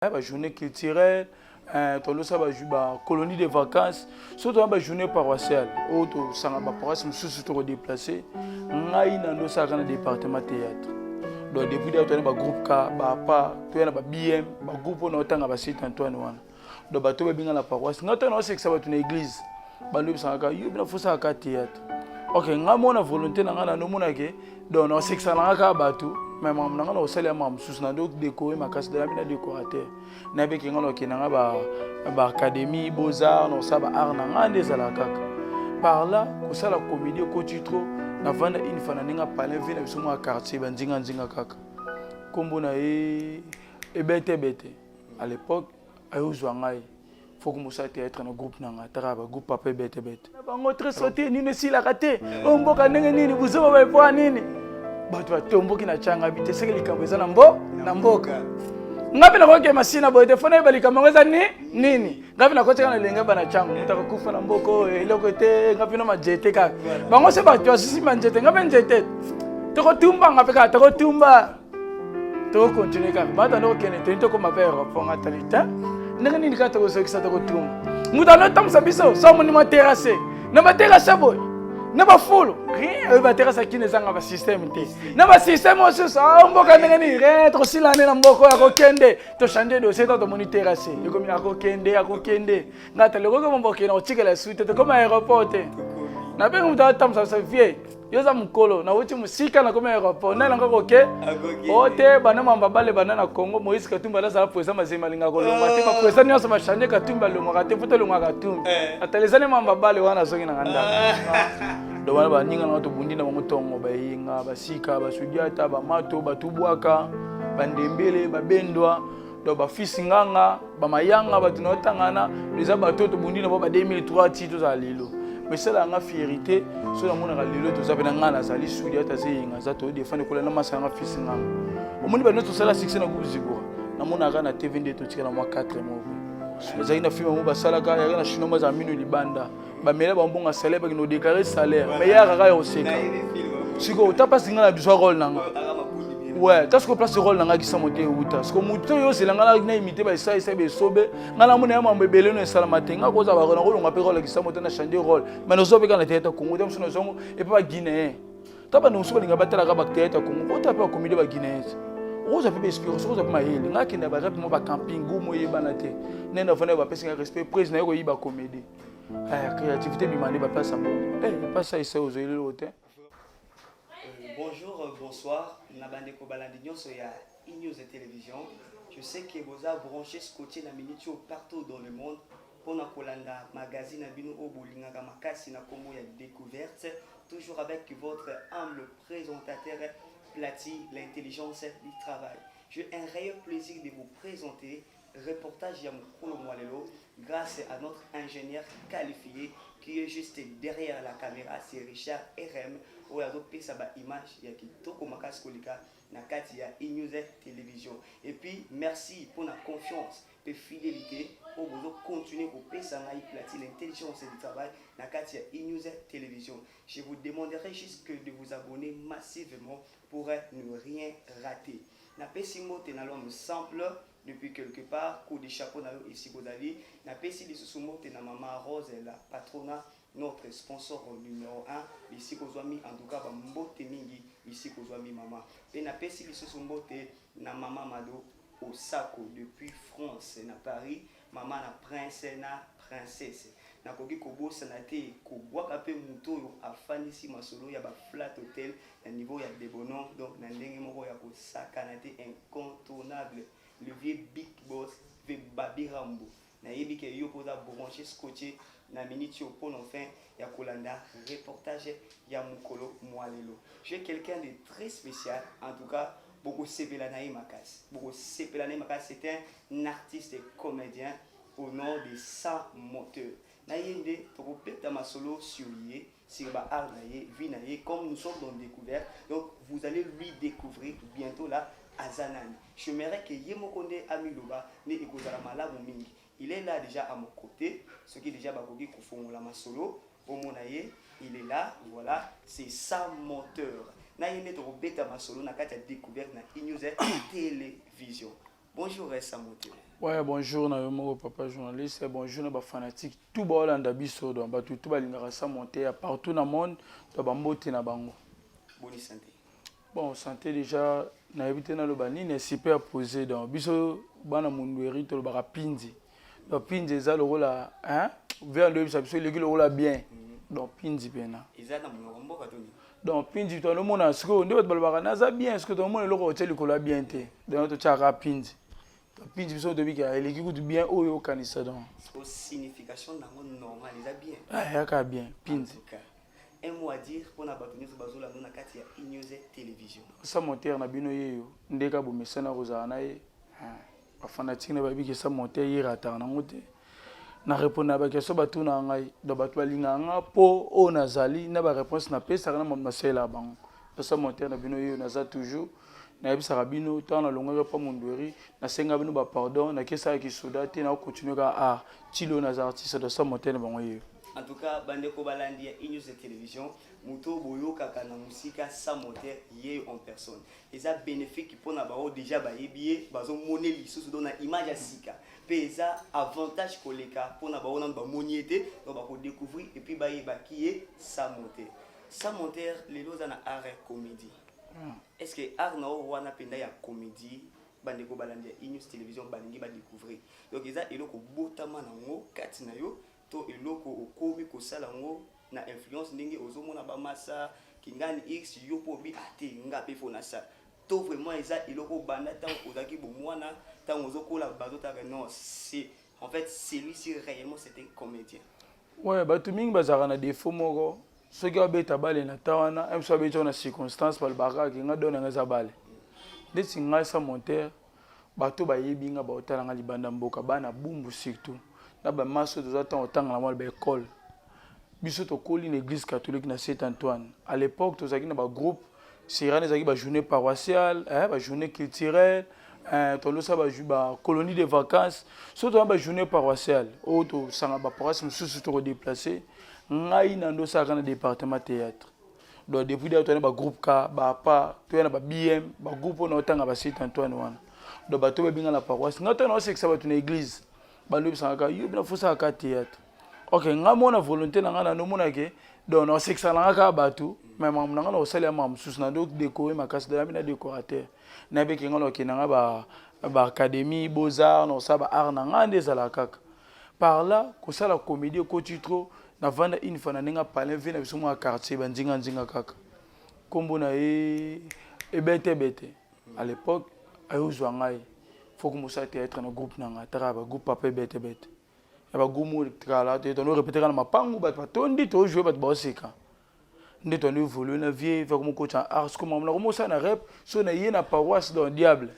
Ba journée culturelle, tolosala ba colonie de vacances, soki toza ba journée paroissiale oyo tosanga ba paroisse mosusu, tokodeplace. Ngai na ndosalaka na département théâtre. Donc depuis da toyana bagroupe ka bapa, toya na ba BM, bagroupe oyo naotanga ba Saint Antoine wana. Donc bato babenga na paroisse, ngai ntango naosekisa bato na église, bandobisaka yo bina fosalaka théâtre. Ok, ngai mona volonté na ngai na nomonake, donc naosekisa na ngai kaka bato, mais makambo na ngai na kosalela makambo mosusu na ndo décorer makasi. Nami na décorateur, nayebeki ngai nakokende nga baacadémie beaux-arts, na kosala baart na ngai nde ezalaka kaka par là. Kosala comédie ekoti trop. Navanda une fois na ndenge apalin vie na biso mwa quartier banzinganzinga kaka, nkombo na ye Ebete Ebete. À l'époque ayozwa ngai, faut komosala théâtre na groupe na ngai, taka bagroupe papa Ebete Ebete. Bango très sote nini esilaka te oyo mboka ndenge nini buzoba baepoa nini, bato batomboki na tyanga bi te. Seke likambo eza na mbo na mboka, nga mpe nakoki masina boye te, fo nayeba likambo yango eza ni nini. Nga mpe nakotika na elenge bana tyango, moto akokufa na mboka oyo eloko te. Nga mpe no majete kaka bango se bato basusi banzete, nga mpe nzete tokotumba, nga mpe kaka tokotumba, tokokontinue kaka. Bato ando kokende teni tokoma mpe aéroport, nga tali te ndenge nini kaka tokozokisa, tokotumba. Moto ando tambusa biso so amoni mwa terrasse na baterrasse boye na bafulu, rien. Oyo baterrasse akini ezanga basystème te, na basystème mosusu mboka ndenge nini, rien. Tokosila nde na mboka oyo, akokende tochange dossier. To tomoni terrasse ekomi, akokende akokende. Nga tali okoki momboke na kotikela su te, tokoma aéroport te. Nabengi moto atambusa biso: "Vie, yo oza mokolo, nauti mosika, nakomi aéroport, nani nanga koke o te?" Banda mamba bale banda na Congo, Moïse Katumbi azala président, Mazembe alingaka kolongwa te. Baprésident nyonso bachange, Katumbi alongwaka te, po tolongwa Katumbi. Atala eza nde mamba bale wana, azongi nanga ndako. Donc wana baninga nanga tobundi na bango ntongo, bayenga, basika, basudiata, bamato, batubwaka, bandembele, babendwa, donc bafisi nganga, bamayanga, bato na otangana eza bato oyo tobundi na bo ba 2003 ti tozala lelo. Mais esalaka nga fierté so namonaka lelo toza mpe na ngai nazali sudi ata aza, aza todefendre kola na masa yanga fisi nganga. Omoni bato nyonso tosala succès na groupe Zigura, namonaka na TV nde totikala mwa 4 moko ezalaki na film mo basalaka yaka na chinois, bazala mino libanda, bamela bambonga salaire, bakende odéclare salaire, mais yaka kaka ya koseka. Sikoyo ota mpasi ngai na bizwa rôle na nga, ouais, ta sikoyo place rôle na ngai kisamo te euta. Sikoyo motu oyo ozela ngai na imite baesalisa besobe, ngai namona ya mambo ebele no esalama te. Ngai kozala na kolonga mpe rôle ya kisamo te, na change rôle, mais nazwa mpe kaka na théâtre Congo te. Mosu nazwango epe baguinéen ta bando mosusu balinga batalaka bathéâtre Congo, ota mpe bacomédie baguinéen te, okozwa mpe bainspiration, okozwa mpe mayele. Ngai akende barep mo bacamping gu mo oyebana te, nde nafanda bapesi ngai respect prise naye koyiba comédie, créativité bima nde baplace ya bongo, epasa esa ozwa elelo te. Bonjour, bonsoir na bandeko balandi nyonso ya E-News Télévision. Je sais que boza branché, scotché na minute oyo partout dans le monde mpona kolanda magazine na bino oyo bolingaka makasi na nkombo ya Découverte, toujours avec votre humble présentateur Plati, l'intelligence du travail. J'ai un réel plaisir de vous présenter reportage ya mokolo mwa lelo grâce à notre ingénieur qualifié qui est juste derrière la caméra, c'est Richard RM oyo azopesa baimage ya kitoko makasi koleka na kati ya E-News Télévision. Et puis merci mpona confiance mpe fidélité oyo bozocontinue kopesa ngai Plati, l'intelligence du travail, na kati ya E-News Télévision. Je vous demanderai juste que de vous abonner massivement pour ne rien rater. Napesi mbote na l'homme simple depuis quelque part, coup de chapeau na yo esika ozali. Napesi lisusu mbote na mama Rose, la patrona, notre sponsor numéro 1, bisika ozwami. En tout cas bambote mingi bisika ozwami mama. Mpe napesi lisusu mbote na mama Mado Osako depuis France na Paris, mama na prince na princesse. Nakoki kobosana te kobwaka mpe moto oyo afandisi masolo ya baflat hotel na niveau ya Debonon, donc na ndenge moko ya kosakana te, incontournable, le vieux big boss ve Babi Rambo. Nayebi ke yo mpo oza branché, scotché na minute oyo mpona fin ya kolanda reportage ya mokolo mwa lelo. J'ai quelqu'un de très spécial, en tout cas bokosepela na ye makasi, bokosepela na ye makasi. C'est un artiste et comédien au nom de Sans Moteur. Na ye nde tokobeta masolo sur ye, sur baart na ye, vie na ye. Comme nous sommes dans découverte, donc vous allez lui découvrir bientôt là aza nani. J'aimerais que ye moko nde amiloba nde ekozala malamu mingi. Il est là déjà à mon côté, soki déjà bakoki kofongola masolo omona ye. Il est là, voilà, c'est Sans Moteur. Na ye nde tokobeta masolo na kati ya découverte na E-News Télévision. Bonjour Sans Moteur. Ouais, bonjour na yo moko papa journaliste, bonjour na ba fanatique tout baolanda biso, donc bato tout balingaka Sans Moteur partout na monde, to bambote na bango. Boni santé? Bon, santé déjà nayebi te naloba nini, super posé. Donc biso bana Mundweri tolobaka pindi. Donc pindi eza lokola, hein, vert ndoyebisa biso eleki lokola bien. Donc pindi pena. Eza na monoko mboka to nini? Donc pindi tonomona sikoyo nde bato balobaka naza bien. Sikoyo tonomona eloko otie likolo ya bien te, donc totiaka pindi. Pindi biso tobika eleki kutu bien oyo okanisa, donc. Siko signification nango normal eza bien. Eyaka bien, pindi. En tout cas, un mot à dire mpona bato nyonso bazolanda na kati ya Inews Télévision. Sans Moteur na bino yeyo ndeka bomesana kozala na ye. Bafanatike na babiki Sans Moteur ye rataka nango te na répondre na baquestion batuna ngai. Donc bato balingaka nga mpo oyo nazali na baréponse napesaka na makambo nasalelaka bango. Sans Moteur na bino yeyo, naza toujours nayebisaka bino ntango nalongwaki mpa Mondweri, nasenga bino bapardon, nakesalaki soda te, nakocontinue kaka art tilo naza artiste. Donc Sans Moteur na bango yeyo. En tout cas, bandeko balandi ya Inews Télévision, moto boyokaka na mosika, Sans Moteur ye en personne. Eza bénéfique mpona bao déjà bayebi ye, bazomona lisusu donc na image ya sika, mpe eza avantage koleka mpona bao nanu bamoni ye te, donc bakodécouvrir et puis bayebaki ye Sans Moteur. Sans Moteur, lelo oza na art ya comédie. Est ce que art na oyo wana mpenza ya comédie, bandeko balandi ya Inews Télévision balingi badécouvrir, donc eza eloko botama nango kati na yo to eloko okomi kosala yango na influence ndenge ozomona bamasa kingani x yo mpo obi ate nga mpe fo nasala, to vraiment eza eloko obanda ntango ozalaki bomwana, ntango ozokola bazotaka non, c'est en fait celui-ci réellement c'est un comédien? Ouais, bato mingi bazalaka na défaut moko. Soki abeta bale na ta wana, mosu abeti wana na circonstance, balobaka kaka nga don nanga eza bale. Ndeti ngai Sans Moteur, bato bayebi nga, baotala nga libanda mboka, bana Bumbu surtout na bamasi oyo toza ntango otanga na mwa baekole. Biso tokoli na église catholique na Saint Antoine. À l'époque tozalaki na bagroupe sirane, ezalaki bajournée paroissiale, bajournée culturelle, tolosala bacolonie de vacances. So toza bajournée paroissiale oyo tosanga baparoisse mosusu, tokodéplace. Ngai na ndo osalaka na département théâtre. Donc depuis da toya na bagroupe ka bapa, toya na babm bagroupe oyo naotanga ba Saint Antoine wana. Donc bato babinga na paroisse, ngai to naosekisa bato na église, bando oyebisaka yo bina fosalaka théâtre. Ok, ngai mona volonté na ngai na nomonake, donc naosekisaka na ngai kaka bato, mais makambo na ngai na kosalela makambo mosusu na ndo décore makasi. Nayambi na décorateur, nayebeki ngai nakokende ngai baacadémie beaux-arts, na kosala baart na ngai nde ezalaka kaka par là. Kosala comédie ekoti trop. Navanda une fois na ndenge apalin vie na biso mwa quartier banzinga-nzinga kaka, nkombo na ye Ebete Ebete. À l'époque ayozwa ngai faut komosala théâtre na groupe na ngai, taka bagroupe papa Ebete Ebete ya bagroupe kala. Tono répété kaka na mapangu, bato batondi, tojoue, bato baoseka. Nde tondo évolue na vie va komokota art siko na komosala na rep so na ye na paroisse. Donc diable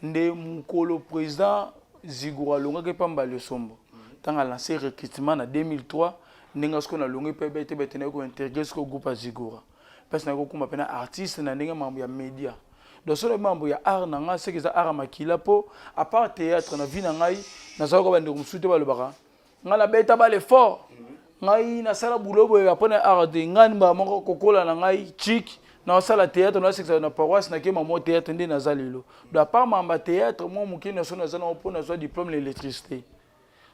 nde mokolo président Zigoro alongaki pamba Lesombo, ntango alancé recrutement na 2003, ndenge sikoyo nalongi mpe Ebete Bete, naye kointégrer sikoyo groupe ya Zigora, mpasi naye kokóma mpena artiste na ndenge makambo ya média. Donc soki makambo ya art na ngai, seke eza art ya makila, mpo à part théâtre na vie na ngai nazalaka bandeko mosusu te. Balobaka ngai nabeta bale fort, ngai nasala bulo boye mpona art te. Ngai mbala moko kokola na ngai chik, naosala théâtre, naosekisa na paroisse, nakema mwa théâtre nde naza lelo. Donc à part makambo ya théâtre, mwa moke nyonso naza nango mpo nazwa diplôme na électricité.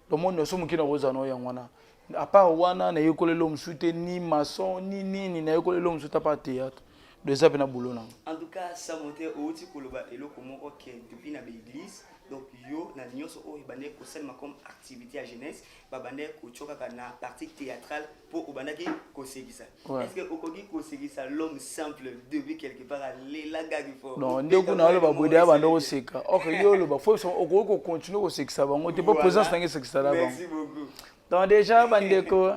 Donc mo nyonso moke nakozala nango yango wana. À part wana nayekola elo mosusu te, ni maçon ni nini, nayekola elo mosusu te à part théâtre. Donc eza mpe na boulot nango. En tout cas, Sans Moteur, outi koloba eloko moko ke depuis na baéglise, donc yo na nyonso oyo ebandaki kosalema comme activité ya jeunesse, babandaki kotio kaka na partie théâtrale mpo obandaki kosekisa. Est ce que okoki kosekisa l'homme simple depuis quelque part alela gaki fort? Non, nde kuna oloba boye deya banda koseka. Ok, yo oloba fo okoki kocontinue kosekisa bango te mpo présence nange esekisa na bango. Merci beaucoup. Donc déjà bandeko,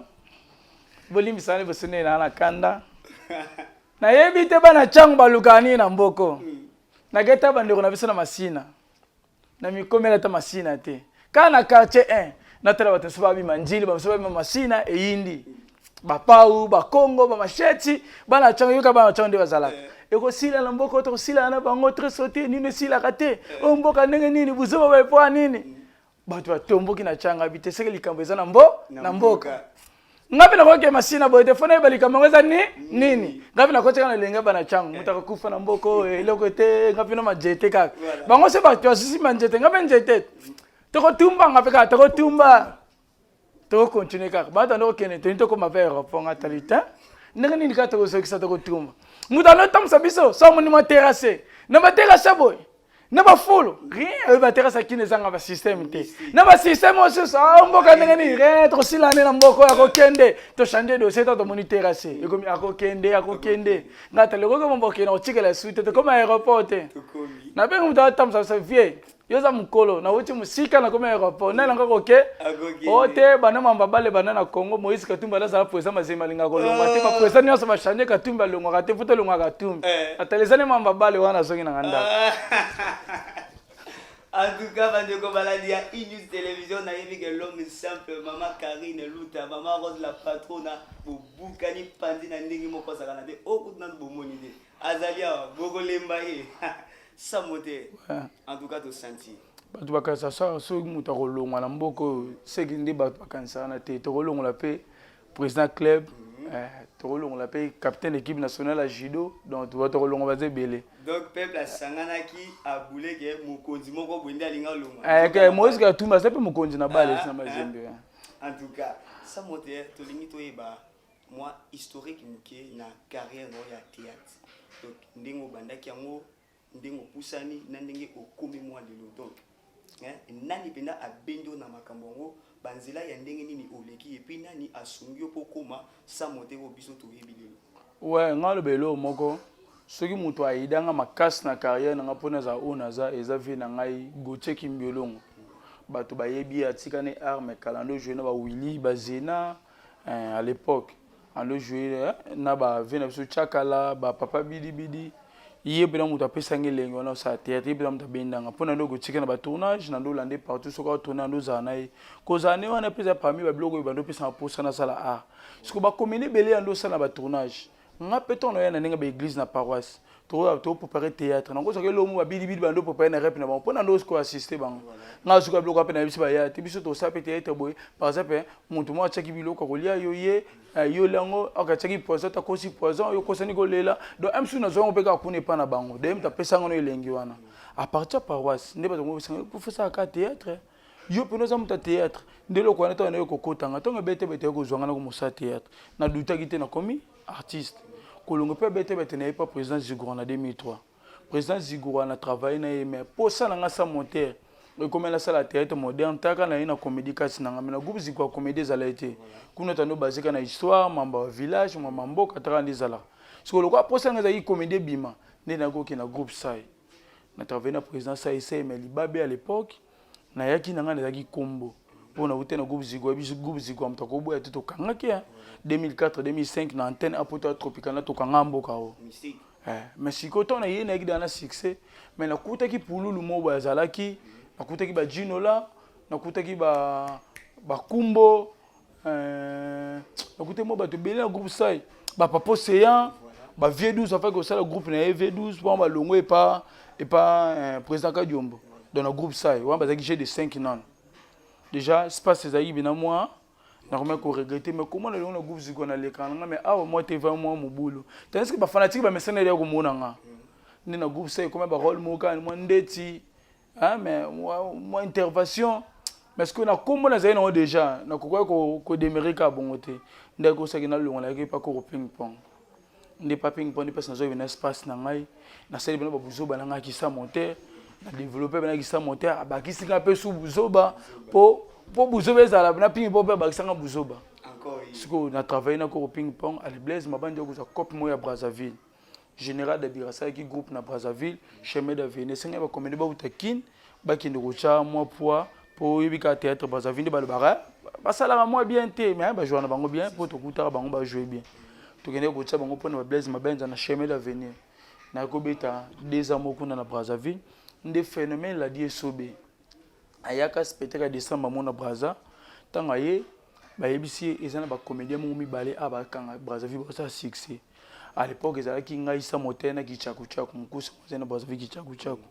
bolimbisana liboso nde naa na kanda. Nayebi te bana ntango balukaka nini na mboko. Naketa bandeko na biso na Masina, na mikomela ata Masina te, kaka na quartier 1. Natala bato mosusu babima Njili, bamosusu babima Masina, eyindi bapau, bakongo, bamasheti. Bana ntango yoka, bana ntango nde bazalaka ekosila na mboka, tokosilana na bango très sote. Nini esilaka te oyo mboka? Ndenge nini buzoba baepoa nini? Bato batomboki na tyanga bi te, seke likambo eza na mbo na mboka. Nga mpe nakoki masina boye te, fo nayeba likambo yango eza ni nini. Nga mpe nakotika na elenge bana cango, moto akokufa na mboka oyo eloko te, nga mpe na majete kaka. Bango se bato basusi manjete, nga mpe njete. Tokotumba nga mpe kaka, tokotumba. Tokokontinue kaka. Bato ando kokende, toni tokoma mpe aéroport, nga tali te. Ndenge nini kaka tokozokisa tokotumba. Moto ando tambwisa biso, so amoni mwa terrasse. Na ba terrasse boye. Na bafulu rien, oyo baterase ya kini ezanga basysteme te, na basysteme mosusu ah, mboka ndenge nini, rien, tokosila nde na mboka oyo akokende tochange dossier to tomoni terase ekomi akokende akokende ngai talekoki momboke na kotikela su te, tokoma aéroport te, nabengi moto atambusa biso, vie yo oza mokolo, nauti mosika, nakomi aéroport nani nanga koke o te, banda mamba bale banda na Congo, Moïse Katumbi azala président, Mazembe alingaka kolongwa te, baprésident nyonso bachange, Katumbi alongwaka te, futa olongwaka Katumbi, atala eza nde mamba bale wana, azongi nanga ndako. En tout cas, bandeko balandi ya E-News Télévision, nayebi ke l'homme simple, Mama Karine Luta, Mama Rose la patrona, bobukani pandi na ndenge moko azalaka na te, oyo kutu nanu bomoni te, azali awa, bokolemba ye samo te. En tout cas, tosanti bato bakanisa soki moto akolongwa na mboka oyo, seki nde bato bakanisaka na te, tokolongola mpe président club, tokolongola mpe capitaine équipe nationale ya judo, donc tokolongola baza ebele. Donc peuple asanganaki abuleke mokonzi moko boye nde alinga olongwa. Moïse Katumbi aza mpe mokonzi na bale na Mazembe. En tout cas, samo te, tolingi toyeba mwa historique moke na carrière na oyo ya théâtre, donc ndenge obandaki yango, ndenge opusani na ndenge okomi mwa lelo, donc nani mpenza abendi yo na makambo yango, banzela ya ndenge nini oleki, et puis nani asungi yo mpo okóma samo te oyo biso toyebi lelo? Ouais, nga aloba eloko moko, soki moto aidanga makasi na carrière na nga mpo nazala oyo naza, eza vie na ngai Gautier Kimbiolongo. Bato bayebi ye, atikani arme kala, ando joue na bawili bazena à l'époque, ando joue na bavie na biso Tiakala, bapapa bidibidi. Ye mpena moto apesanga elengi wana osala théâtre, ye mpena moto abendanga mpo na nde okotika na batournage na nde olande partout, soki atourne na nde ozala na ye, kozala ne wana mpe eza parmi babiloko oyo bando opesanga mposa nasala art. Siko bakomeli ebele ya nde osala na batournage, nga mpe ntongo naoya na ndenge baéglise na paroisse, toprépare théâtre, nakozwaka elomo babilibili bando prépare na rep na bango mpo na nde osiko assiste bango. Nga azuka biloko mpe nayebisi baya te, biso tosala mpe théâtre boye. Par exemple, moto moko atiaki biloko akolia, yo ye yo yango akatiaki poison, takosi poison, yo kosani kolela, donc msu nazwa yango mpe kaka kuna epa na bango. Daye moto apesanga no elengi wana à partir ya paroisse, nde bato mobisanga posaka théâtre, yo mpena oza moto ya théâtre. Nde eloko wana ntango naye kokotanga, ntango ebete bete kozwanga na komosala théâtre, nadutaki te, nakomi artiste. Kolongo mpe bete bete na ye pa président Zigoura na 2003, président Zigoura na travaille na ye, mais posa na nga sa montere ekomi nasala théâtre moderne, taka na ye na comédie kasi na nga, mais na groupe Zigoura comédie ezala ye te kuna, tando bazika na histoire mamba ya village, mamba mboka, taka nde ezalaka. Sikoyo lokola posa nga ezalaki comédie ebima, nde nakoki na groupe Sai, na travaille na président Sai Sai, mais libabe à l'époque nayaki na ngai nazalaki kombo mpo nauti na groupe Zigwa. Biso groupe Zigwa, moto akoboya te, tokangaki 2004 2005 na antenne apoto ya Tropicana, tokanga mboka o. Mais sikoyo ntango naye nayaki daa na succès, mais nakutaki pululu moko boye azalaki, nakutaki bajinola, nakutaki bakumbo, nakutaki mo bato ebele na groupe Sai, bapapa Océan, bavie 12 afaki kosala groupe na ye vie 12 mpo balongo epa président Kadiombo. Donc na groupe Sai wana bazalaki g de 5 nano déjà space ezalaki bina mwa, nakomaki koregretter, mais comment nalongo na groupe Ziko nalekaka na nga, mais awa mwa te va mwa mobulu, tandis que bafanatike bamesana ya komona nga nde na groupe Sai ekoma barole moko kaka mwa ndeti, mais mwa intervention, parce que na kombo nazali nango déjà, nakokaki kodemere kaka bongo te. Nde akosaki nalongolaki epa koko ping pong, nde pa ping pong nde mpasi nazwaki bena espace na ngai, nasali bena babuzoba na ngai akisa montere, na développe bena akisa montere, abakisi nga mpe su buzoba po buzoba ezala na ping pong mpe abakisanga buzoba. Sikoyo na travaille na koko ping pong ale Blaise Mabandi akozwa cope moko ya Brazzaville, général Dabira asalaki groupe na Brazzaville, chemin d'avenir, esengai bacomédie bauta Kine bakende kotya mwa poids mpo oyebi kaka théâtre Brazzaville nde balobaka basalaka mwa bien te, mais bajoua na bango bien mpo tokutaka bango bajoue bien. Tokende kotia bango mpona bablaise Mabenza na chemin d'avenir, nakobeta 2 ans moko kuna na Brazzaville. Nde phénomène Ladi Esobe ayaka spectacle ya décembre mo na Braza. Ntango aye, bayebisi ye eza na bacomédien moko mibale a bakanga Brazzaville basala succès. À l'époque ezalaki ngai sa motere na Kichakuchaku mokusa moze na Brazzaville. Kichakuchaku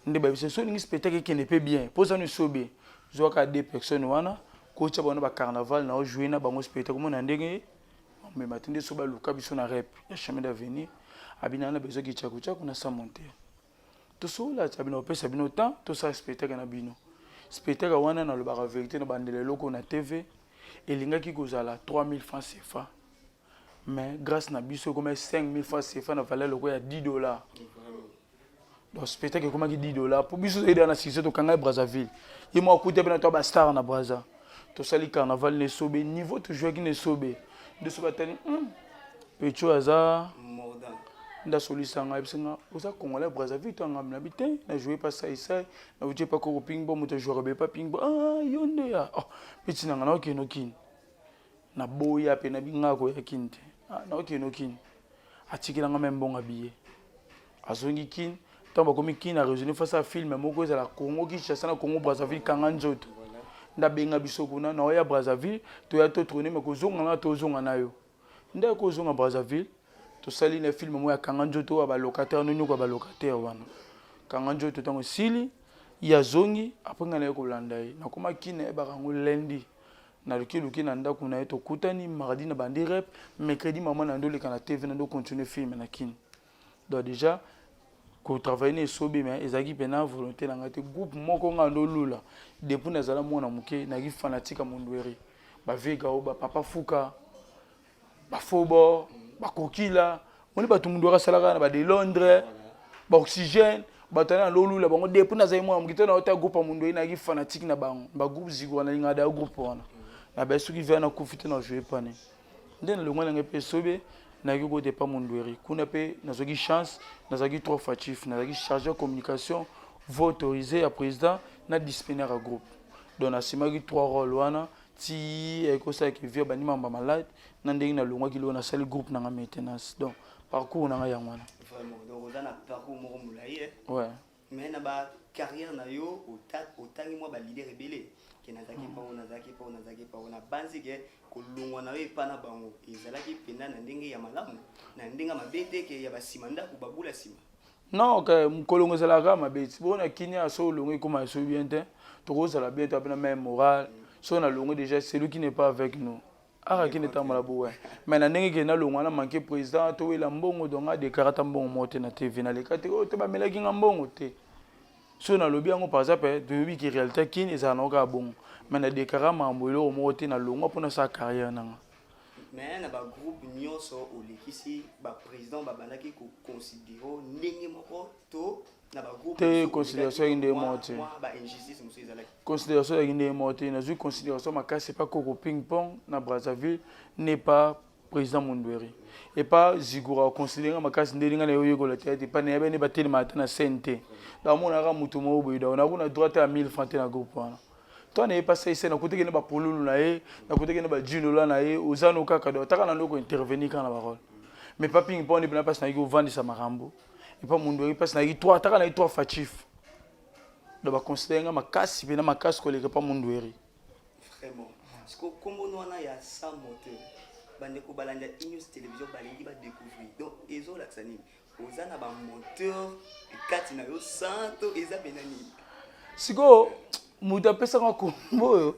nde bayebisi, so olingi spectacle ekende mpe bien mpo ozani Esobe, zwaka deux personnes wana. Kotia bango na ba carnaval na jouer na bango spectacle mona ndenge mema te nde so baluka biso na rep ya chemin d'avenir abina na besoin kichakuchaku na sans monter. Tosolola ti abina opesa bino temps tosala spectacle na bino. Spectacle wana nalobaka vérité na bandela eloko na TV elingaki kozala 3000 francs CFA. Mais grâce na biso ekomaki 5000 francs CFA na valeur lokola ya 10 $. Donc spectacle ekomaki 10 $. Po biso toyei na succès, tokangaki Brazzaville. Ye moko akuti mpe na to bastar na Brazza. Tosali carnaval na Esobe, niveau tozwaki na Esobe. Nde so batali Pecho aza nde asolisa ngai, ayebisi nga: "Oza Congolais Brazzaville to anga?" Nabi te, na joue pa saisai, nauti epa koko Pingbo, moto ajouaka be pa Pingbo. "Ah, yo nde ya oh, peti na nga, naokende okini." Naboya mpe nabi nga koya Kini te. "Ah, naokende okini." Atikelanga me mbongo billet, azongi Kini. Ntango bakomi Kini, araisonne face ya film moko ezala Congo Kinshasa na Congo Brazzaville, kanga nzoto. Nde abenga biso kuna: "Naoya Brazzaville, toya totourne, me kozonga na tozonga na yo." Nde kozonga Brazzaville, tosali na film moko ya kanga nzoto ya balocataire, nonyoko ya balocataire wana, kanga nzoto. Ntango esili, ye azongi. Après, ngai naye kolanda ye, nakoma Kini, nayebaka yango lundi, nalukiluki na ndako na ye, tokutani mardi na bandi rep, mercredi mama na ndoleka na TV na ndo continue film na Kini. Donc déjà kotravaille na Esobe, mais ezalaki mpena volonté na ngai te. Groupe moko ngai ndolula depuis nazala mwana moke, nazalaki fanatique ya Mondweri, bavega oyo, bapapa Fuka, bafobo, bakokila moni bato Mondweri asalaka na bade Londres, baoxygène, bato wana nalolula bango depuis nazali mwana moke. To na ota groupe ya Mondweri, nazalaki fanatique na bango, bagroupe Zigora, nalingaka da groupe wana. Nabai soki via nakufi te, na joue pane nde nalongwa na ngai mpe Esobe, nayaki kota epa Mondweri. Kuna mpe nazwaki chance, nazalaki trois fois chief, nazalaki chargé ya communication, voix autorisé ya président na disciplinaire ya groupe. Donc nasimaki trois rôle wana ti ekosalaki vieux bandimamba malade na ndenge nalongwaki loo, nasali groupe nanga maintenance. Donc parcours nanga yango wana. Vraiment, donc oza na parcours moko molai, eh? Ouais. Mais na bacarrière na yo, otangi mwa baleader ebele ke nazalaki pao, nazalaki pao, nazalaki pao. Nabanzi ke kolongwa na yo epa na bango ezalaki mpenza na ndenge ya malamu, na ndenge ya mabe te, ke ya basima ndako babula nsima. Non, ke kolongo ezalaka mabe ti bona Kinia. So olongo ekóma so bien te, tokozala bien to apena même moral. So nalongo déjà, celui qui n'est pas avec nous aka kini etambola bowe. Mais na ndenge ke nalongwa na manque président, towela mbongo, donc adéclare ata mbongo moko te na TV, naleka te oyo te, bamelaki nga mbongo te. So nalobi yango, par exemple, toyebi ke réalité Kini ezala nango kaka bongo, mais na déclare makambo eloko moko te. Nalongwa mpona sala carrière nanga. Mais na bagroupe nyonso olekisi, baprésident babandaki koconsidere ndenge moko to na bagroupe? Te, considération ezalaki ndenge moko te. Bainjustice mosusu ezalaki? Considération ezalaki ndenge moko te. Nazwi considération makasi epa koko Ping Pong na Brazzaville, ne pa président Mondweri. Epa Zigura, aconsidere makasi ndenge ngai nayoyekola te ete epa nayebi nde batelemaka te na scène te. Donc amonaka motu moko boye, donc nakuna droit te ya 1000 francs te na groupe wana. To na ye pa saise, nakutaki nde bapolulu na ye, nakutaki nde bajinola na ye, ozano kaka. Donc ataka na ndoko intervenir kaka na barole, mais pa Ping Pong mpena mpasi nayaki kovandisa makambo. Epa Mundu mpasi nayaki trois, ataka nayi trois fois chief. Donc baconsidere nga makasi mpena makasi koleka pa Mundueri. Vraiment, siko kombo wana ya Sans Moteur, bandeko balanda Inews Télévision balingi badécouvrir. Donc ezolakisa nini? Oza na bamoteur kati na yo sans to eza pena nini? Sikoyo moto apesaka kombo oyo,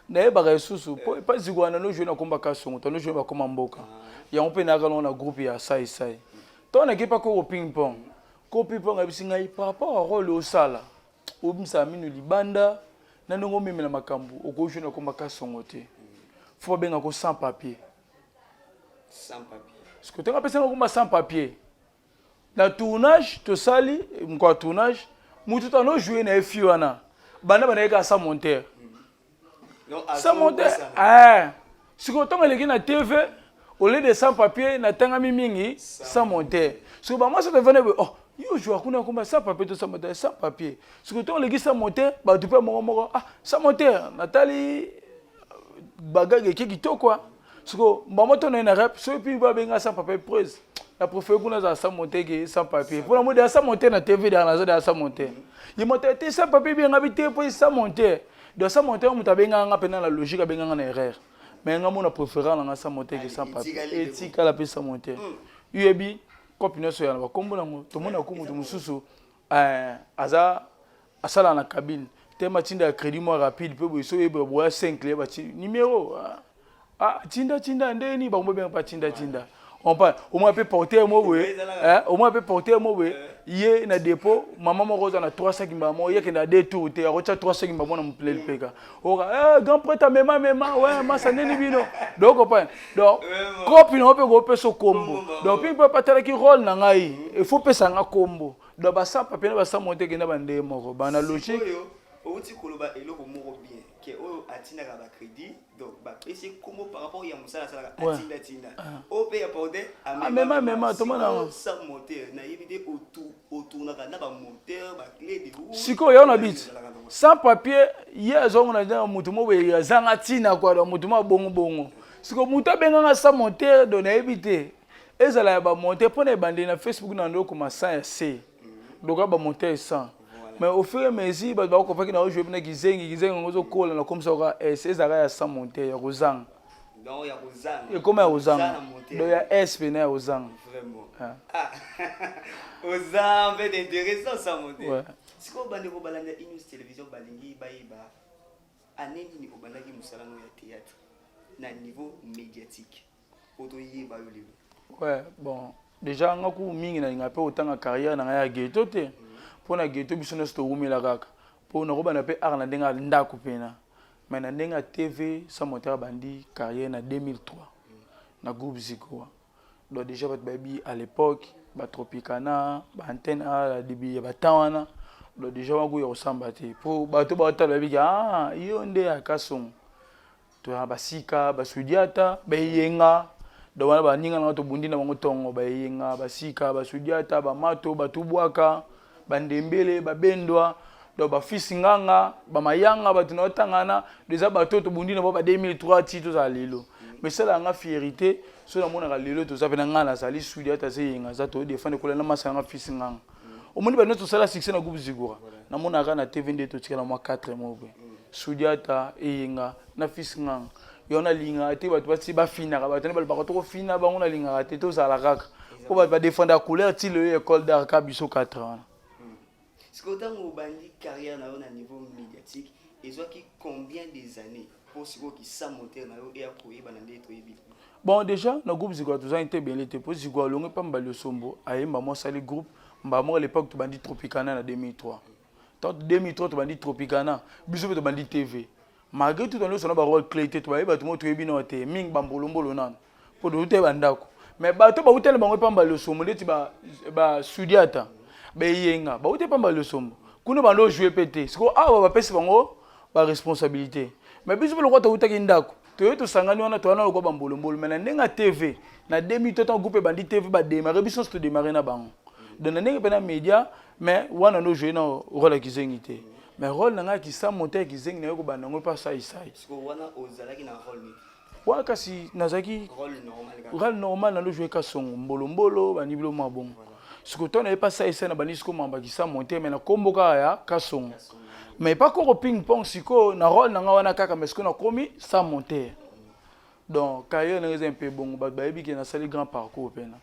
nayebaka lisusu po epa Zikwana no joue na komba Kasongo, to no joue bakoma mboka yango mpe nayaka nango na groupe ya Sai Sai. To nake pa koko Ping Pong, koko Ping Pong ayebisi ngai: "Par rapport à rôle osala, obimisaka mino libanda na ndenge omemela makambo, okojoue na komba Kasongo te, fo babengako Sans Papier." Sans Papier. Parce que ntango apesanga komba Sans Papier, na tournage tosali moko ya tournage, mutu to anojoue na ye fi wana banda bandaki kaka Sans Monteur. Sans Monteur, eh. Sikoyo ntango eleki na TV, au lieu de Sans Papier, natangami mingi Sans Monteur. Sikoyo bamwasi tovanda boye: "Oh, yo joueur kuna komba Sans Papier to Sans Monteur?" "Sans Papier." Sikoyo ntango eleki Sans Monteur, bato mpe moko moko: "Ah, Sans Monteur." Natali bagage eke kitoko. Sikoyo bango to na ye na rep, soki mpi babenga Sans Papier, prise na préféré kuna azala Sans Monteur ke Sans Papier, mpona mo deya Sans Monteur na TV, deya naza deya Sans Monteur. Ye moto te Sans Papier ebenga bi te mpo Sans Monteur. Donc Sans Monteur, moto abengaka nga mpena na logique, abenganga na erreur, mais nga mona préféré nanga Sans Monteur ke Sans Papier. Etikala mpe Sans Monteur. Uyebi kope nyonso ya na bakombo nango, tomona ko moto mosusu aza asala na cabine. Te matinda ya crédit mwa rapide mpe boye, soki oyeba boya 5 clé bati numéro, ah, ah, tinda tinda ndeni bango babenga pa tinda tinda. On parle au moins mpe porter mo boye, au moins mpe porter mo boye ye na dépôt. Mama moko oza na 3 sacs mbala moko, ye akenda deux tours te, akotia 3 sacs mbala moko na mopileli peka oka, eh, grand prêtre amema mema, ouais, masa ndeni bino. Donc comprendre, donc kopi na yo mpe kopesa kombo. Donc mpe mpe atalaki rôle na ngai, il faut pesa nga kombo. Donc basapa pene basamo te, kenda bandeye moko bana logique. Oyo outi koloba eloko moko bien ke oyo atindaka bacrédit, donc bapesi kombo par rapport ya mosala asalaka. Atindatinda, oyo mpe ya porte. Amema, amema, tomona yango. Sans moteur, nayebi te, otournaka na bamoteur, baclé de roue? Sikoyo yo na biti sans papier, ye azongo na motu mo boye azanga ntina kua. Donc motu mo abongo bongo, sikoyo motu abenganga sans moteur, donc nayebi te ezala ya bamonteur mpo na ebandeli na Facebook na ndo okoma sans ya c, donc ya bamonteur 100. Mais au fur et à mesure bato bakokofaki na ojouer mpena kizengi kizengi yango ozokola na komisa kaka s ezalaka ya sans monteur ya kozanga. Donc ya kozanga. Ekoma ya kozanga. Ozanga moteur. Donc ya s pena ya kozanga. Vraiment. Ah. Ah, oza mpe intéressant, sans moteur. Sikoyo bandeko balanda Inews Télévision balingi bayeba année nini obandaki mosala no ya théâtre na niveau médiatique po toyeba yo lelo. Ouais, bon, déjà nga ku mingi nalinga mpe kotanga carrière na ngai ya ghetto te, mpo na ghetto biso nyonso towumela kaka mpo nakobanda mpe art na ndenge ya ndako mpena. Mais na ndenge ya TV, sans moteur abandi carrière na 2003 na groupe Zikoa. Donc déjà bato bayebi à l'époque batropicana, baantenne a na début ya batemps wana. Donc déjà wana kuya kosamba te mpo bato baotala bayebiki, ah, yo nde ya Kasongo. Toyaka basika basudiata baeyenga, donc wana baninga nanga tobundi na bango ntongo, baeyenga, basika, basudiata, bamato, batubwaka, bandembele, babendwa, donc bafisi nganga, bamayanga, bato na otangana. Eza bato oyo tobundi na bango ba 2003 ti tozala lelo. Mais esalaka nga fierté so namonaka lelo toza mpe na ngai nazali sudiata, aza eyenga, aza todefendre kola na masa yanga fisi nganga. Omoni bato nyonso tosala succès na groupe Zigura, namonaka na TV nde totikala mwa 4 mois boye, Sudiata, Eyenga na fils nganga. Yo nalingaka te bato basi bafinaka bato nde balobaka tokofina bango, nalingaka te. Tozala kaka mpo bato badefendaka couleur ti lelo école d'art ka biso 4 wana. Sikoyo ntango obandi carrière na yo na niveau médiatique, ezwaki combien des années mpo sikoyo kisa moteur na yo eya koyebana nde toyebi? Bon, déjà na groupe Zikoa tozangi te ebele te, mpo Zikoa alongi mpa Mbali Osombo ayemba mwa asali groupe mbala moko. À l'époque tobandi Tropicana na 2003. Tant 2003 tobandi Tropicana, biso mpe tobandi TV. Malgré tout nyonso na barole clé te, tobayebi bato moko toyebi nao te mingi, bambolombolo nano mpo touta bandako. Mais bato bautali bango epa Mbali Osombo ndeti basudiata, baeyenga, bauti epa Mbali Osombo kuna, bando ojouer mpe te. Sikoyo awa bapesi bango baresponsabilité, mais biso mpe lokola toutaki ndako, toye tosangani wana, towana lokola bambolombolo. Mais na ndenge ya TV na 2000 to ntango groupe ebandi TV, badémarrer, biso nyonso todémarrer na bango. Donc na ndenge mpe na média, mais wana ndo jouer na rôle ya kizengi te, mais rôle na ngai ya kisa moto ya kizengi naye kobanda yango mpe saisai. Sikoyo wana ozalaki na rôle nini? Wana kasi nazalaki rôle normal kaka. Rôle normal, nando jouer Kasongo mbolombolo, bandi bilo mwa bongo. Sikoyo to naye pa saisai na bandi sikoyo mamba kisa monte, mais na kombo kaka ya Kasongo, mais pa koko ping pong. Sikoyo na rôle na ngai wana kaka, mais sikoyo nakomi sans monteur. Donc carrière ndenge eza mpe bongo, bato bayebi ke nasali grand parcours mpena.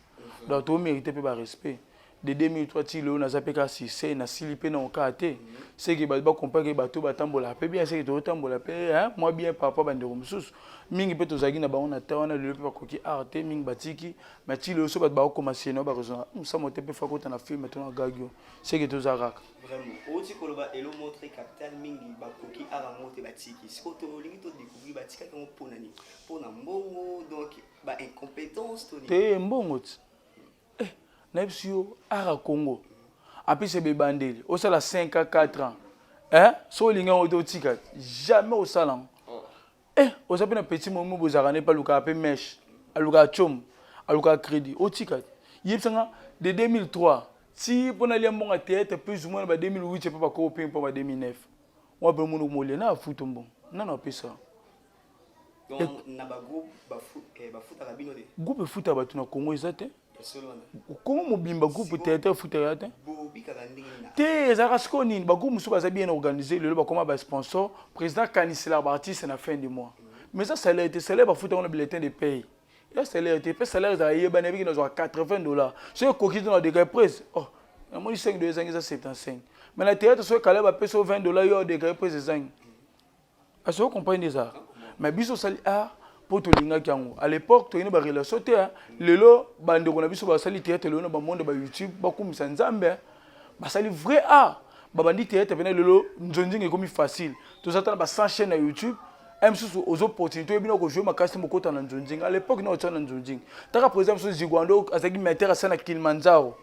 Donc tomérite mpe barespect de 2003 ti lelo. Naza mpe kaka succès, nasili mpe na okaa te. Seke bato bacomprendre ke bato batambolaka mpe bien, seke tozotambola mpe mwa bien par rapport bandeko mosusu mingi mpe tozalaki na bango na ta wana. Lelo mpe bakoki art te, mingi batiki, mais ti lelo so bato bakokoma seno bakozonga mosamo te mpe fa kota na film to na gagio, seke toza kaka. Vraiment, outi koloba elo montre capital mingi bakoki art yango te, batiki. Sikoyo tolingi todécouvrir batikaki yango mpona nini? Mpona mbongo, donc baincompétence to nini? Te, mbongo ti, eh, nayebisi yo, art ya Congo apesi ebebandeli osala 5 à 4 ans, eh? So olingi yango te, otika jamais osala yango. Eh, oza mpe na petit momi, bozalaka ne mpe alukaka mpe mèche, alukaka tiomo, alukaka crédit, otika. Yebisanga de 2003 ti mpo nalia mbongo ya théâtre, plus ou moins na ba 2008 mpe bakoko mpe mpo ba 2009 wa mpe moni molia na afuta mbongo nano apesa. Donc na bagroupe bafutaka bino te? Groupe efutaka bato na Congo eza te. Ya solo wana? Congo mobimba groupe théâtre efutaka te. Bobikaka ndenge nini? Te, ezalaka sikoyo nini, bagroupe mosusu baza bien organisé, lelo bakoma basponsor. Président akaniselaka baartiste na fin du mois, mais eza salaire te. Salaire bafuta ngo na bulletin de paye, eza salaire te. Mpe salaire ezala yebani, yebiki nazwaka 80 $. Soki ekoki te na deka presse, oh, namoni 5 $, ezangi, eza 75. Mais na théâtre, soki kala bapesi yo 20 $ yo odéclare prise ezangi. Parce que comprendre eza, mais biso osali art mpo tolingaki yango. À l'époque toyini barelation te. Lelo bandeko na biso basali théâtre lelo na bamonde ba YouTube, bakumisa Nzambe, basali vrai art, babandi théâtre pene. Lelo nzonzinga ekomi facile, toza ta na ba 100 chaîne na YouTube. Un mosusu ozo opportunité, oyebi na kojouer makasi, mokota na nzonzinga. À l'époque na otia na nzonzinga taka président mosusu Zigwando azalaki metteur asa na Kilimanjaro,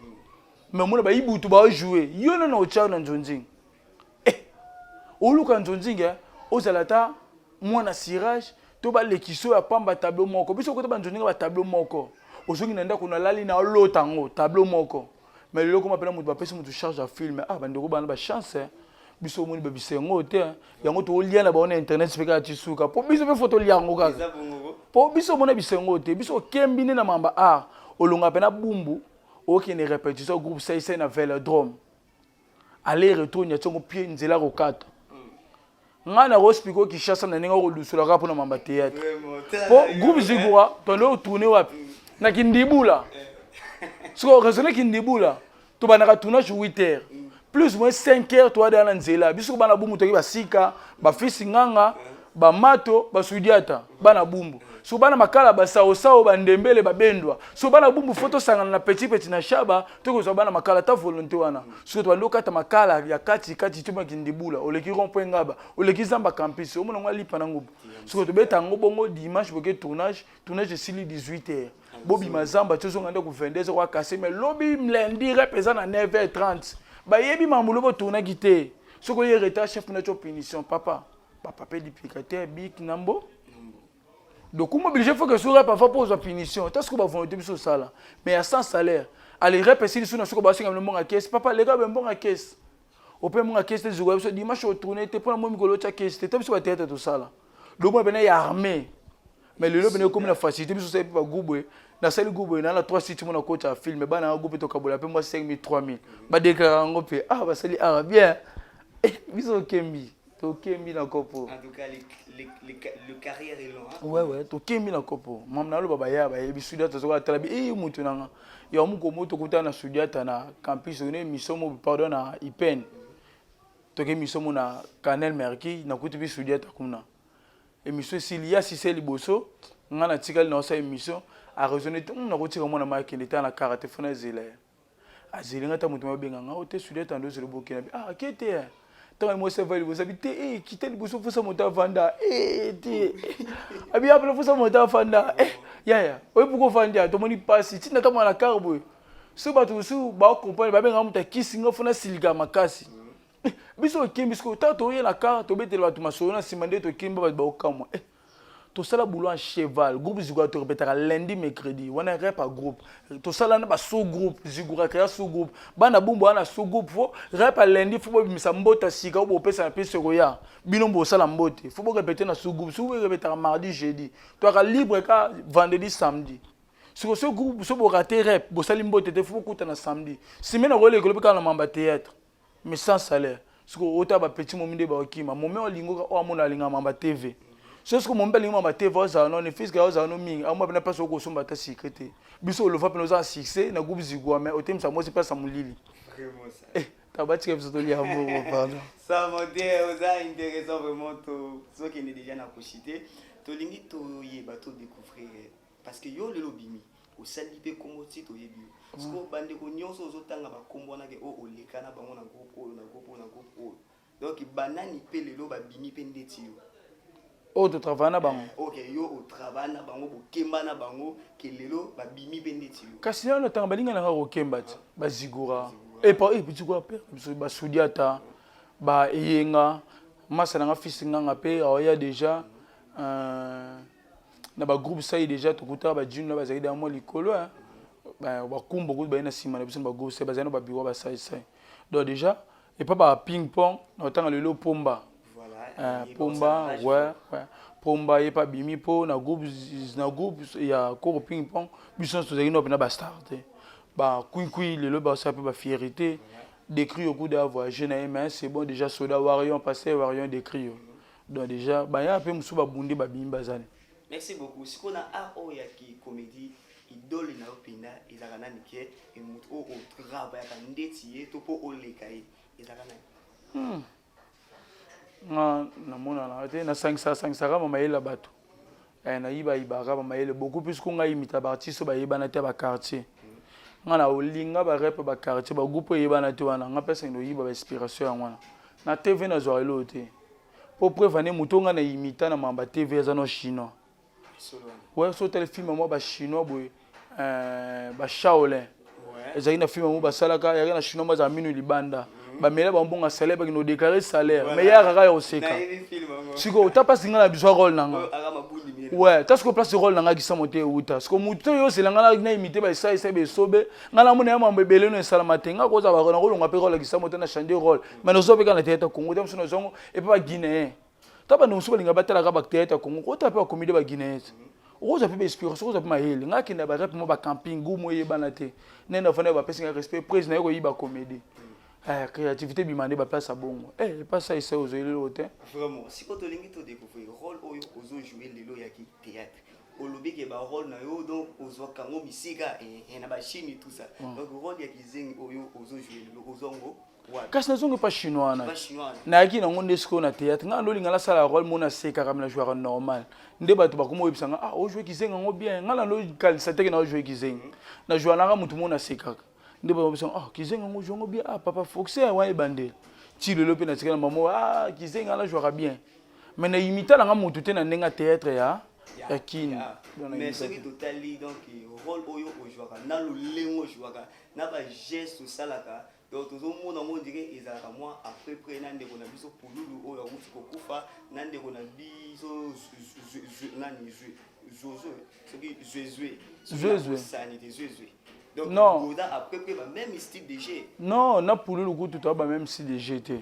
mais omona bayibutu baojouer yo nano otia na nzonzinga. Eh, oluka nzonzinga, ozala ata mwana cirage to balekisi oyo ya pamba, tableau moko. Biso okota banzonzinga batableau moko, ozongi na ndako, nalali na olota yango tableau moko. Mais lelo koma mpena moto bapesi moto charge ya film. Ah, bandeko bana bachance, biso omoni babisa yango te. Yango tolia na bango na internet mpe kaka ti suka, mpo biso mpe fo tolia yango kaka, mpo biso omona biso yango te. Biso okembi nde na mamba art, olonga mpena bumbu, okende répétition groupe Saisai na Vélodrome, aller retour nya ntiongo pie nzela kokata. Ngai na koexpliquer Kinshasa na ndenge okolusulaka mpona mamba théâtre, mpo groupe Zigura tondo otourne wapi? Na Kindibula. Siko raisonne, Kindibula tobandaka tournage 8 heures, plus moins 5 heures toadaya na nzela. Biso bana bumbu toki basika bafisi nganga, bamato, basudiata, bana bumbu so, bana makala, basaosao, bandembele, babendwa. So bana bumbu fo tosangana na petit petit na shaba, tokozwa bana makala ta volonté wana. Soki tobandi okata makala ya kati kati, tomaki ndibula, oleki rond point Ngaba, oleki zamba campus, omona ngo alipa na ngubu. Soki tobeta yango bongo dimanche, boke tournage, tournage esili 18 heures, bobima zamba, tozonga ndeko 22 heures akase. Mais lobi lundi rep eza na 9 h 30. Bayebi mambo lobi otournaki te. Soki oye retard, chef na tio punition. Papa bapapa duplicateur bik na mbo, donc omobilige, faut que soki parfois mpo ozwa punition ta soki bavolonté biso osala, mais ya sans salaire. Ale rep esili so na soki basenga bino mbongo ya kese, papa leka be mbongo ya kese, ope mbongo ya kese te. Zuka biso dimanche otourne te mpona mo mikolo otya kese te. Ta biso bateatre tosala lomona pene ya armée, mais lelo pene ekomi na facilité. Biso osali mpe bagroupe, nasali groupe na na 3 sites mo na kota ya film. Bana ya groupe tokabola mpe mwa 5000, 3000, badéclare yango mpe. Ah, basali art bien. Biso okembi, tokembi na kopo. En tout cas, le carrière est long, hein? Ouais, tokembi na kopo. Mama naloba baya bayebi Sudiata, soki atala bi e mutu nanga ya mokomo. Tokutana na Sudiata na campus, one émission mo, pardon, na Ipen, toke émission mo na Canel Merki, nakuti mpe Sudiata kuna. Émission esili, ya sise liboso nga natikali na osala émission, araisonne te. Nakotika mwana ma akende ta na kara te, fona ezela ye azeli nga ta moto mabenga nga o te. Sudiata ndo ozela bokenda bi. Ah, ake te. Ntango mwasi ava liboso, abi te eh, kita liboso, fosa moto avanda eh, te abi apela fosa moto avanda eh, yaya oyo puko ofandi ya tomoni mpasi ntina ntango na kar boye. So bato mosusu bakomprendre, babengaka moto akisi nga fona silika makasi. Biso okembi sikoyo, ntango toye na kar, tobetela bato masolo na nsima nde tokembi, bato baokamwa. Tosala boulot en cheval. Groupe Zigura torepetaka lundi, mercredi wana rep a groupe. Tosala na basous groupe, Zigura créa sous groupe, bana bumbu wana sous groupe. Fo rep a lundi, fo bobimisa mbota sika oyo bopesa na pesi ekoya bino bosala mbote. Fo borépéter na sous groupe. Sous groupe erepetaka mardi, jeudi, toyaka libre ka vendredi, samedi. Siko so groupe so borate rep, bosali mbote te, fo bokuta na samedi. Semaine akoyeleka lobi kaka na mamba théâtre, mais sans salaire. Siko ota bapeti momi nde baokima momi olingoka oyo amona alinga mamba TV. So siko momi alingi mamba TV, ozala nano fiske, ozala no mingi amwa mpena mpasi okosomba ata sucre te. Biso olova mpena oza na succès na groupe Zigwa, mais otemisa mwasi mpasi ya molili. Vraiment ça. Tabatika biso tolia mbongo, pardon. Ça monte, oza intéressant vraiment. Tozokende déjà na koshite, tolingi toyeba, todécouvrir, parce que yo lelo obimi, osali mpe kombo ti toyebi yo. Siko bandeko nyonso ozotanga bakombo wana ke oyo oleka na bango na groupe oyo, na groupe oyo, na groupe oyo, donc banani mpe lelo babimi mpe ndeti yo? Oyo totravaille na bango? Ok, yo otravaille na bango, bokemba na bango, ke lelo babimi mpe ndeti yo. Kasi nano ntango balinga nanga kokemba ti bazigura zigura mpe biso basudiata, baeyenga masa nanga fils nganga mpe aoya déjà na bagroupe sai déjà tokutaka bajino na bazalaki da mwa likolo, bakumba kutu baye na nsima na biso na bagroupe sai, bazali na babiro basaisai. Donc déjà epa ba ping pong na otanga lelo Pomba. Pomba, ouais, Pomba ye pa bimi mpo na groupe ya koko ping pong. Biso nyonso tozalaki no mpena bastar te, bakwikwi lelo basala mpe bafierté décrit okuda voyage na ye. Mais c'est bon déjà, soda warion, pasteur warion décrit yo. Donc déjà baya mpe mosusu babundi, babimi, bazali. Merci beaucoup. Sikoyo na art oyo ya comédie, idole na yo mpenza ezalaka nani? Ke moto oyo otravaillaka ndeti ye to mpo oleka ye? Ezalaka nani? Nga namonana te, nasangisaka sangisaka ba mayele ya bato. Eh, nayibayibaka ba mayele beaucoup plus ko ngai imita ba artiste oyo bayebana te ya ba quartier. Nga na olinga ba rep ba quartier, ba groupe oyo eyebana te wana, nga mpe asengeli oyiba ba inspiration yango wana. Na TV nazwaka eloko te. Po preuve ane moto nga na imita na mamba TV aza no chinois. Ouais, so otali film mwa ba chinois boye, ba Shaolin. Ezalaki na film moko basalaka, ezalaki na chinois moko azala minu libanda. Bamela bango mbongo ya salaire, bakende kodéclarer salaire. Mais ye akaka ya koseka. Sikoyo ota place nga na bizwa rôle na nga. Ouais, ta sikoyo place rôle na nga kisamo te euta. Sikoyo motu te oyo osela nga na imite ba esai esai ba esobe, nga namona ya mambo ebele no esalama te. Nga kozala ba nakolonga mpe rôle ya kisamo te na changer rôle. Mais nazwa mpe kaka na théâtre Congo, te mosusu nazwa yango epa ba Guinéen. Ta bandeko mosusu balinga batalaka ba théâtre ya Congo, kotala mpe ba comédie ba Guinéen. Okozwa mpe ba inspiration, okozwa mpe mayele. Nga akenda ba rep mo ba camping, goût mo eyebana te. Nde nafanda bapesi nga respect, prise na ye koyiba comédie. Eh, créativité bima nde ba place ya bongo. Eh, epasa esa ozwa eloko te. Vraiment, sikoyo tolingi todécouvrir rôle oyo ozojouer lelo yaki théâtre. Olobi ke ba rôle na yo, donc ozwaka yango misika na bachine, tout ça. Donc rôle ya kizengi oyo ozojouer lelo, ozwa yango wapi? Kasi nazongi pa chinois wana. Ba chinois wana. Nayaki nango nde sikoyo na théâtre. Ngai ndolinga nasala rôle mo nasekaka, me najouaka normal. Nde bato bakoma oyebisa nga: "Ah, ojoue kizengi yango bien." Ngai nandokalisa teke na ojoue kizengi, najoua nanga motu mo nasekaka. Nde bato babisa: "Ah, kizengi yango ojoue yango bien." Ah, papa Foxe wana ebandeli ti lelo mpe natikala mamo. Ah, kizengi wana najouaka bien, mais na imita nanga motu te na ndenge ya théâtre ya kini. Donc, na Mais imita soki te. Totali donc rôle oyo ozwaka na lolenge ozwaka na bageste osalaka, donc tozomona yango ondire ezalaka mwa à peu près na ndeko na biso Pululu oyo awuti kokufa, na ndeko na biso nani, Zozo, soki Zwezwe. Zwezwe. Sani te, Zwezwe. Donc Non. boza à peu près ba même style de jeu. Non, na Pululu kutu toya ba même style de jeu te.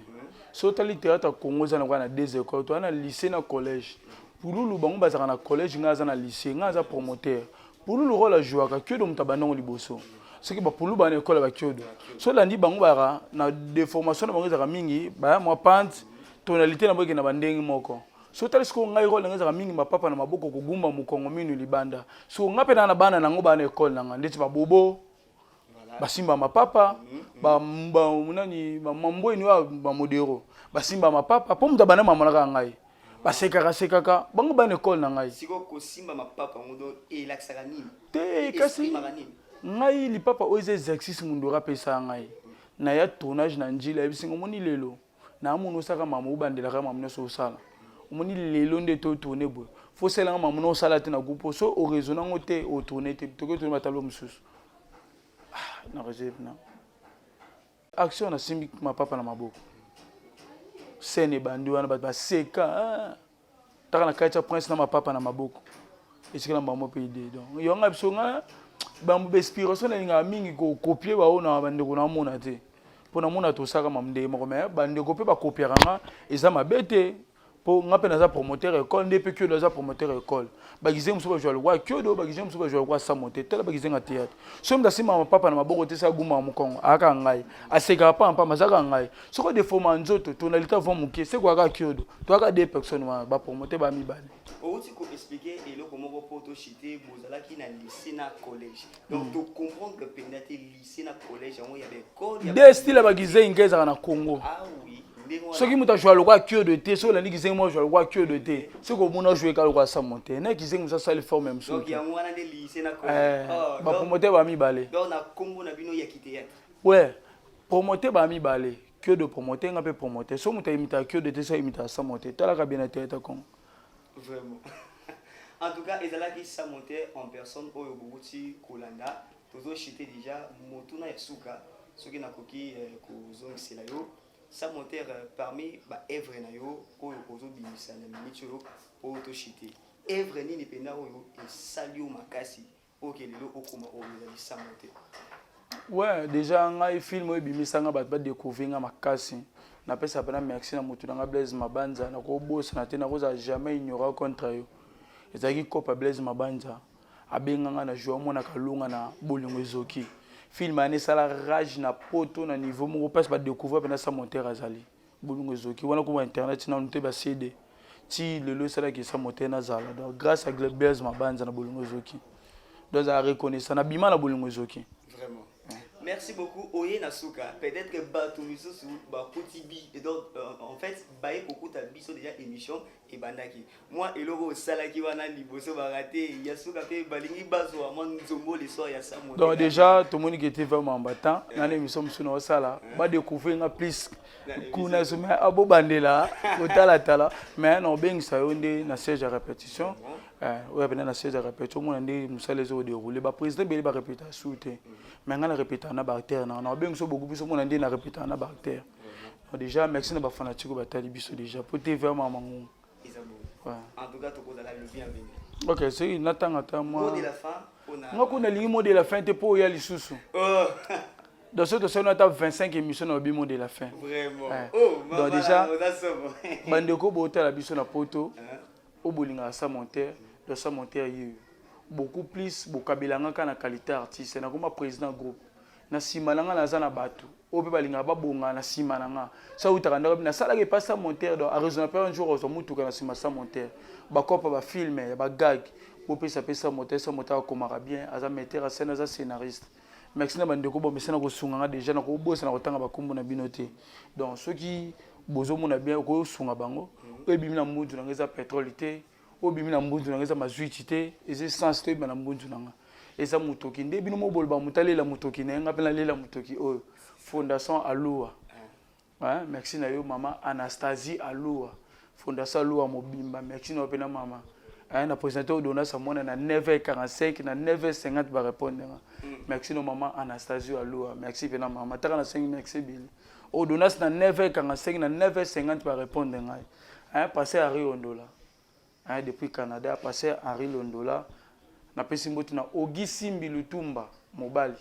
So otali théâtre ya Congo, eza na kaka na deux écoles: toya na lycée na collège. Pululu, bango bazalaka na collège, ngai aza na lycée, ngai aza promoteur. Pululu rôle ajouaka, Kiodo moto abandango liboso. Soki bapululu baa na école ya bakiodo, so olandi bango, bayaka na déformation na bango, ezalaka mingi baya mwa pente, tonalité na bango ekende na bandenge moko. So otali sikoyo ngai, rôle nanga ezalaka mingi mapapa na maboko, kogumba mokongo, minu libanda. So ngai mpe naa na bana nango baa na école nanga, ndeti babobo basimba mapapa, nani, bamambweni oyo bamodero basimba mapapa, mpo moto abanda mamonaka ngai, basekaka sekaka bango bana école na ngai. Sikoyo kosimba mapapa yango, donc elakisaka nini? Te, kasi Exprimaka nini? Ngai lipapa oyo eza exercice mundoro apesa ngai na ya tournage na Njila. Ayebisinga: "Omoni lelo naamona osaka mama, obandelaka mama nyonso osala. Omoni lelo nde totourne boye, fo osalanga mama na osala te na groupe. So oraisonne yango te, otourne te, tokoki tourne batableau mosusu." Ah, na réserve na action, nasimbi mapapa na maboko, scène ebandi wana, bato baseka. Ah. Taka na kati ya prince na mapapa na maboko, esikala bango mpe idée. Donc yo nga biso nga bambo bainspiration, nalingaka mingi kocopier bao na bandeko naomona te, mpo namona tosaka ma ndenge moko. Mais bandeko mpe bakopiaka nga, eza mabe te, mpo nga mpe naza promoteur école, nde mpe Kiodo aza promoteur école. Bagize mosusu bazwa lokwa Kiodo, bagize mosusu bazwa lokwa Samo te. Tala bagizenga théâtre, soki moto asimbaka mapapa na maboko te, sa gumaka mokongo, ayaka ngai, asekaka pampamba, azaka ngai. Soki odefoma nzoto, tonalité avant moke, sekwaka Kiodo, toyaka deux personnes wana, bapromoteur ba mibale. Outi koexpliquer eloko moko mpo toshite, bozalaki na lycée na collège, donc tocomprendre mpenza te lycée na collège yango ya baekole. Deux style ya bagizengi ezalaka na Congo. Ah oui, ndenge wana. Soki moto azwa lokwa Kiodo te, soki olandi kizengi moko azwa lokwa Kiodo te, soki omona ojouer ka lokwa Samo te, na kizengi mosu asali forme mosusu Donc te. Yango wana nde lycée na collège. Oh, donc Bapromoteur ba mibale. Donc na nkombo na bino ya kithéâtre. Ouais, promoteur ba mibale: Kiodo promoteur, nga mpe promoteur. So moto ayimitaka Kiodo te, so ayimitaka Samo te. Talaka bien na théâtre Congo. Vraiment, en tout cas ezalaki Samonte en personne oyo bowuti kolanda. Tozochite déjà motuna ya suka, soki nakoki kozongisela yo Samonter, parmi baœuvre na yo oyo ozobimisa na minute oyo, oyo tochite, œuvre nini mpenza oyo esali yo makasi oyo ke lelo okoma oyo ezali Samonte? Ouais, déjà ngai film oyo ebimisanga bato badécouvrir nga makasi, napesa mpena merci na motu nanga Blaise Mabanza. Nakobosana te, nakozala jamais ignorant contre yo. Ezalaki kopa Blaise Mabanza abenganga na jour omona Kalunga na Bolingo Ezoki. Film wana esala rage na poto na niveau moko, mpasi badécouvrir mpena Samonter azali Bolingo Ezoki wana. Kuma internet nanu te, bacd ti lelo esalaki Samonter nazala. Donc grâce à Blaise Mabanza na Bolingo Ezoki, donc azala reconnaissant, nabima na Bolingo Ezoki. Vraiment. Merci beaucoup. Oye na suka. Peut-être que bato misusu bakuti bi donc en fait baye kokuta biso déjà émission ebandaki. Moi eloko osalaki wana liboso ba raté ya suka pe balingi bazwa mwa nzombo le soir ya Samo. Donc déjà tomoni ke te vraiment mbatan na na émission mosusu na osala ba découvrir nga plus kuna so mais abobandela kotalatala mais na obengisa yo nde na siège ya répétition. Oyo apena na siège ya répétition, omona nde mosala ezokodéroule. Baprésident ebele barépéta su te, mais ngai na répéta na baacteur na obengisa beaucoup biso, omona nde na répéta na baacteur. Donc déjà merci na bafanatike oyo batali biso déjà po te vraiment mangungu. Eza bon. En tout cas tokozala le bienvenu. Ok, soki natanga ata mwa mot de la fin mpona Nga kuna nalingi mot de la fin te mpo oya lisusu. Oh. Donc soki tosali ata 25 émission na obi mot de la fin. Vraiment. Ouais. Oh, Donc mama, déjà, oza somo. Bandeko botala biso na poto Hein? oyo bolingaka Sans Monteur, donc Sans Monteur ye beaucoup plus bokabelanga kaka na qualité artiste. Nakoma président groupe, na nsima na nga naza na bato oyo mpe balingaka babonga na nsima na nga. So autaka ndako, nasalaka epa Sans Monteur, donc araisonna mpe un jour ozwa mutuka na nsima Sans Monteur, bakopa bafilm ya bagag bopesa mpe Sans Monteur. Sans Monteur akomaka bien, aza metteur en scène, aza scénariste. Merci na bandeko bomesana kosunga nga. Déjà nakobosana kotanga bakombo na bino te. Donc soki bozomona bien, okosunga bango. Oyo ebimi na mbunzu na nga eza pétrole te, oyo ebimi na mbunzu na nga eza mazwiti te, eza essence te. Oyeba na mbunzu na nga eza motoki nde bino mo boloba moto alela motoki na ye, nga mpe nalela motoki oyo Fondation Alua. Hein, merci na yo mama Anastasie Alua, Fondation Alua mobimba, merci na yo mpe na mama. Hein, na présente oyo Donas amona na 9h45, na 9h50 barépondre nga. Merci na mama Anastasie Alua, merci mpe na mama taka na 5, merci ebele. Oyo Donas na 9h45, na 9h50 barépondre ngai. Hein, passé Henri Ondola, hein, depuis Canada, passé Henri Londola. Napesi mbote na Ogi Simbi Lutumba, mobali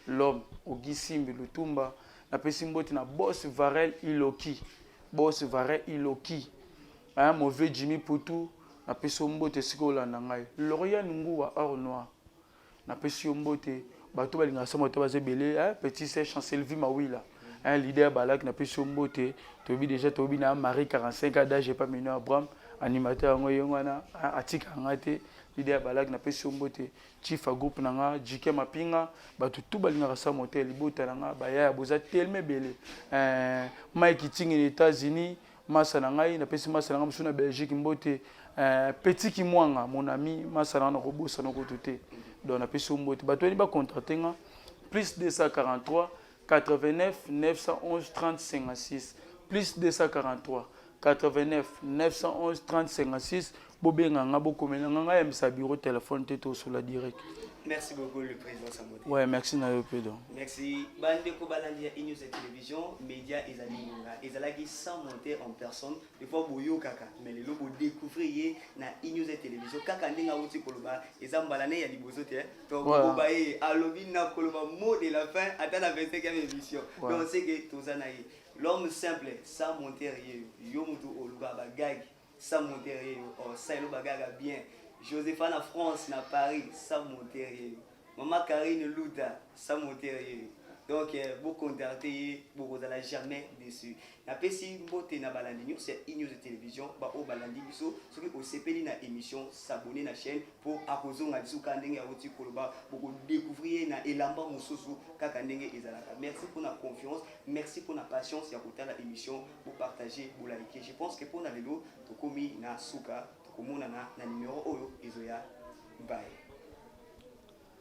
l'homme Ogi Simbi Lutumba. Napesi mbote na boss Varel Iloki, boss Varel Iloki, hein, mauvais Jimmy Putu, napesi yo mbote esika olanda ngai. Loriane Nguwa or noir, napesi yo mbote. Bato balingaka sama to baza ebele, hein, petit sœur Chancelvie Mawila, un leader balak, napesi yo mbote. Toyebi déjà, toyebi na Marie 45 ans d'âge epa mino Abraham, animateur yango ye wana atikaka nga te. Leader balak, napesi yo mbote. Chief ya groupe na nga Jike Mapinga, bato tu balingaka Sa Motel, libota na nga bayaya boza telema ebele. Mike Tingi na États-Unis, masa na ngai, napesi masa na ngai mosusu na Belgique mbote. Petit Kimwanga, mon ami, masa na nga nakobosana kutu te. Donc napesi yo mbote. Bato oyeni bacontacte nga plus 243 89 911 30 56, plus 243 89 911 30 56. Bobenga nga, bokomela nga, ngai yambisa bureau téléphone te, tosola direct. Merci beaucoup, le président Samote. Ouais, merci na yo mpe donc. Merci. Bandeko balandi ya Inews ya Télévision, média ezali ngonga. Ezalaki Sans Monter en personne. Des fois boyokaka, mais lelo bodécouvrir ye na Inews ya Télévision. Kaka ndenge awuti koloba, eza mbala ne ya liboso te. Donc bokoba ye, alobi na koloba mot de la fin ata na 25e émission. Donc c'est que toza na ye. L'homme simple, Sans Monter ye. Yo mutu oluka ba gag, Sans Monter ye. Oh, ça elo ba gag bien. Josepha na France, na Paris, Sans Monter ye. Mama Karine Luta, Sans Monter ye. Donc bocontacte ye, bokozala jamais déçu. Napesi mbote na balandi nyonso ya Inews Télévision, baoyo balandi biso. Soki osepeli na émission, s'abonner na chaîne mpo akozonga lisusu kaka ndenge awuti koloba, bokodécouvrir ye na elamba mosusu kaka ndenge ezalaka. Merci mpona confiance, merci mpona patience ya kotala émission. Bopartage, bolike. Je pense que mpona lelo tokomi na suka, tokomonana na numéro oyo ezoya. Bye.